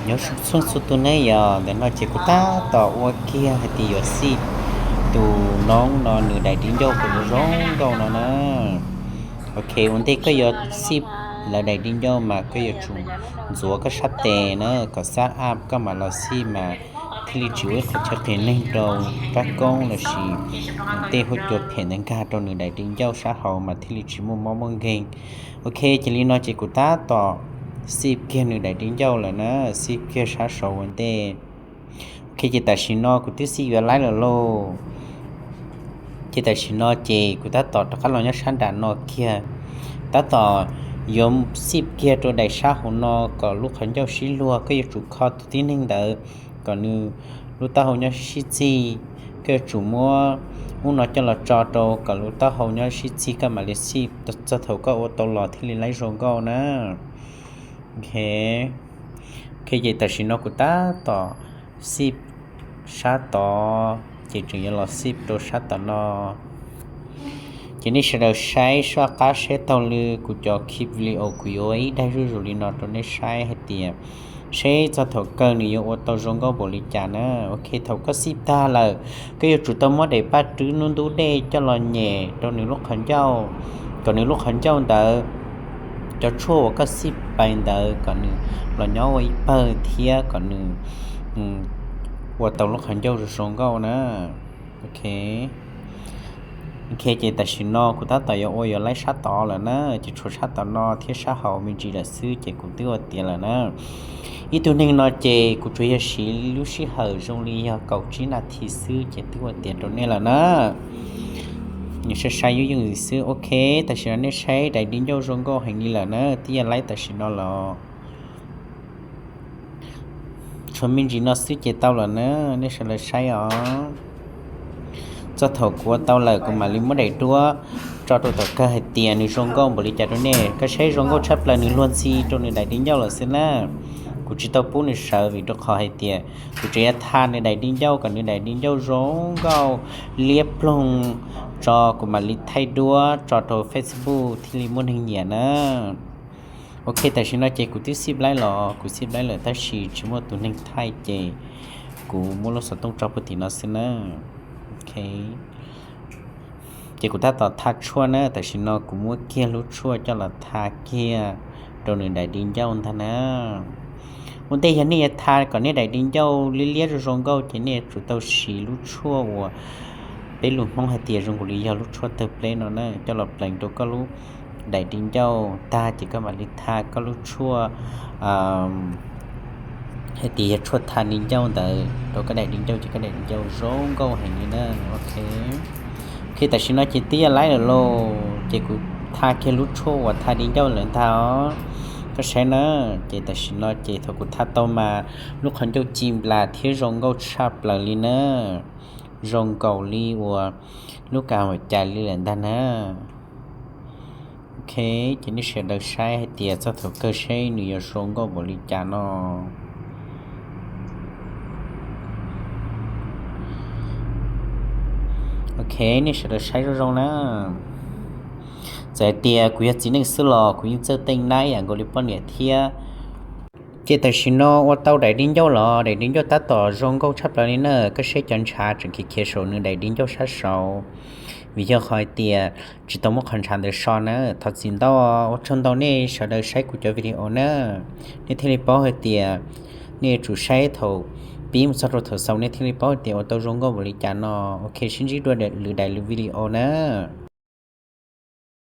Nyob zoo txhua tus ne yom, ntawm no ces kuv tab tom ua kiag hais tias yuav xij tus noob no nws daim di ncauj kom zoo nkauj no na. Ok, ua ntej koj yuav xij lawv daim di ncauj mas koj yuav tsum ntxuav koj sab tes na, kom xab ab koj mam los xij mas thiaj li tsis ua ib qho chaw qias neeg rau rab koob lossis tej huab cua phem ntawd nkag rau nws daim di ncauj sab hauv mas thiaj li tsis muaj mob muaj nkeeg. Ok, ces li no ces kuv tab tom xij kiag nws daim di ncauj lawm na, xij kiag sab saud ua ntej. Ok, ces tam sim no kuv twb xij yuav laib lawm lauj. Ces tam sim no ces kuv tab tom rov qab los nyob sab nram no kiag, tab tom yuav xij kiag rau daim sab hauv no kom lub qhov ncauj sib luag. Koj yuav tsum kho tus tib neeg ntawd kom nws lub taub hau nyob sib txig. Koj yuav tsum muab ub no coj los tso rau kom lub taub hau nyob sib txig koj mam li xij, txog thaum koj ua tau los thiaj li laib zoo nkauj na. Ok, ok, ces tam sim no kuv tab tom xij sab tod, ces tseem yuav los xij rau sab tom no. Ces nej sawv daws saib soj qab saib taug li kuv cov clip video, kuv yuav ua ib daim zuj zus li no rau nej saib hais tias seb txog thaum kawg nws yuav ua tau zoo nkauj npaum li cas na. Ok, thaum koj xij tag lawm, koj yuav tsum tau muab daim paj rwb ntub ntub dej coj los nyem rau nws lub qhov ncauj, kom nws lub qhov ncauj ntawd cov tshuaj uas koj xij pais ntawd kom nws los nyob ua ib pawg thiab kom nws ua tau lub qhov ncauj zoo zoo nkauj na. Ok, ok, ces tam sim no kuv tab tom yuav ua yuav laib sab tod lawm na, ces tshuav sab tom no thiab sab hauv me ntsis lawm xwb ces kuv twb ua tiav lawm na. Ib tug neeg no ces kuv tsuas yog siv lub sij hawm zoo li yog kaum tsib nas this xwb ces twb ua tiav rau nej lawm na. Nws sai sai yooj yooj yim xwb. Ok, tam sim no nej saib daim di ncauj zoo nkauj heev li lawm na, twb yog laib tam sim no los tshuav me ntsis no xwb ces tau lawm na, nej sawv daws saib os. Txog thaum kuv ua tau lawm kuv mam li muab daim duab tso rau tom kawg hais tias nws zoo nkauj npaum li cas rau nej. Koj saib zoo nkauj tshaj plaws, nws luag ntxhi rau nws daim di ncauj lawm xwb na. Kuv tsis tau pub nws sawv vim rau qhov hais tias kuv tseem yuav tha nws daim di ncauj kom nws daim di ncauj zoo nkauj liab ploog tso kuv mam li thaij duab tso rau Facebook thiaj li muaj neeg nyiam na. Ok, tam sim no ces kuv twb xij laib los, kuv xij laib lawm tab sis tsis muaj tus neeg thaij ces kuv muab lub xov tooj tso puag tim no xwb na. Ok, ces kuv tab tom tha tshuaj na, tam sim no kuv muab kiag lub tshuaj coj los tha kiag rau nws daim di ncauj ntag na. Ua ntej yog nej yuav tha kom nej daim di ncauj liab liab zoo zoo nkauj ces nej yuav tsum tau siv lub tshuaj uas peb lus Hmoob hais tias zoo nkaus li yog lub tshuaj tawg pleb no na, coj los pleev rau koj lub daim di ncauj tag ces koj mam li tha koj lub tshuaj hais tias yog tshuaj tha di ncauj ntawd rau koj daim di ncauj ces koj daim di ncauj zoo nkauj heev li na. Ok, ok, tam sim no ces twb yog laib lawm lauj, ces kuv tha kiag lub tshuaj uas tha di ncauj lawm ntag os. Koj saib na, ces tam sim no ces thaum kuv tha tau mas lub qhov ncauj ci nplas thiab zoo nkauj tshaj plaws li na, zoo nkaus li uas lub kas hauv cai li lawm ntag na. Ok, ces nej sawv daws saib hais tias txog thaum kawg seb nws yuav zoo nkauj npaum li cas no. Ok, nej sawv daws saib zoo zoo na. Txawm hais tias kuv yog txiv neej xwb los kuv yeej txawj teej naib yam nkaus li poj niam thiab. Ces tam sim no ua tau daim di ncauj los, daim di ncauj tab tom zoo nkauj tshaj plaws li na. Koj saib cov ntshav tseem khiav khiav saum nws daim di ncauj sab saud, vim yog qhov hais tias tsis tau muab qhov ntshav ntawd so na. Thov txim ntau, ua tsaug ntau nej sawv daws saib kuv cov video na, nej thiaj li paub hais tias, nej yuav tsum saib thaum pib mus txog rau thaum xaus nej thiaj li paub hais tias ua tau zoo nkauj npaum li cas no. Ok, sib ntsib dua lwm daim lwm video na.